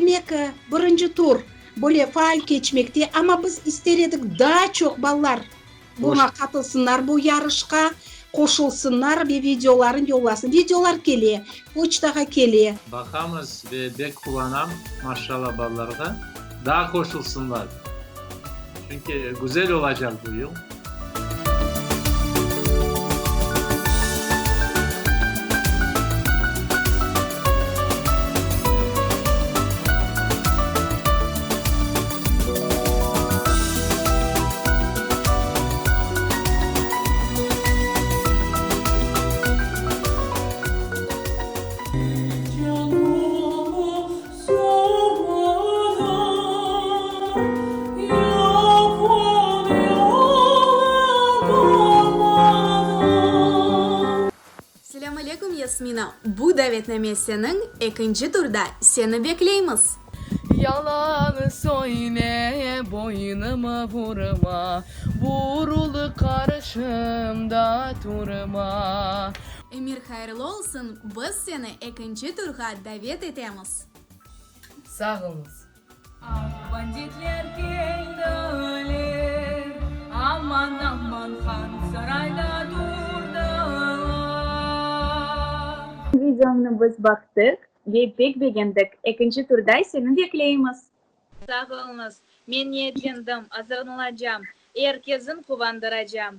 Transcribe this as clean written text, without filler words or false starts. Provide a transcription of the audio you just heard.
Demek, birinci tur böyle faal keçmekte, amma biz ister edik, daa çoq balalar buña qatılsınlar, bu yarışqa qoşulsınlar ve videoların yollasın. Videolar kele, poçtağa kele. Baqamız ve bek quvanam, maşşalla balalarğa, daa qoşulsınlar, çünki güzel olacaq bu yıl. Selâm aleyküm, Yasmina! Bu davetname seniñ, ekinci turda seni bekleymiz! Yalan söyle, boynuma vurma, Burul qarşımda turma. Emir, hayırlı olsun, biz seni ekinci turğa davet etemiz! Sağ oluñız. Aq banditler keldiler, aman, aman, han sarayda turdılar. Videoñnı biz baqtıq ve pek begendik. Ekinci turda seni bekleymiz. Sağ oluñız. Men niyetlendim, azırlanacam, er kesin quvandıracam.